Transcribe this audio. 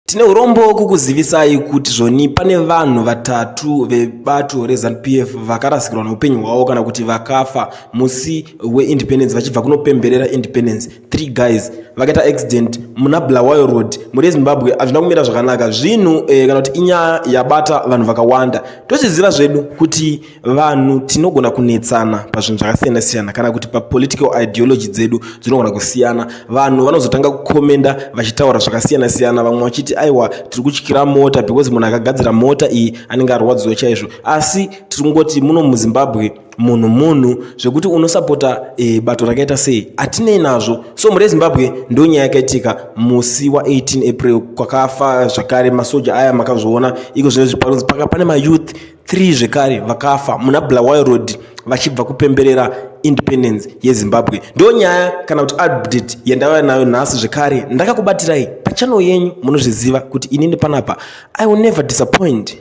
Tine urombo kukuzivisai kuti zvoni pane vanhu vatatu vebato reZanu-PF vakarasikirwa neupenyu hwavo kana kuti vakafa musi weindependence vachibva kunopemberera independence. Three guys vakaita accident muna Bulawayo Road muri yeZimbabwe. Hazvina kumira zvakanaka zvinhu kana kuti inyaya yabata vanhu vakawanda. Tozviziva zvedu kuti vanhu tinogona kunetsana pazvinhu zvakasiyana siyana kana kuti papolitical ideology dzedu dzinogona kusiyana. Vanhu vanozotanga kukomenda vachitaura zvakasiyana siyana, vamwe vachiti aiwa, tiri kutyira mota because munhu akagadzira mota iyi anenge arwadziwa chaizvo. Asi tiri kungoti muno muZimbabwe munhu munhu, zvekuti unosapota bato rakaita sei hatinei nazvo. So muri yeZimbabwe, ndo nyaya yakaitika musi wa18 April kwakafa zvakare masoja aya. Makazviona iko zvino zviparunzi paka pane mayouth 3 zvekare vakafa muna Bulawayo Road vachibva kupemberera independence yeZimbabwe. Ndo nyaya kana kuti update yandauya nayo nhasi zvekare. Ndakakubatirai pachannel yenyu, munozviziva kuti inini panapa I will never disappoint.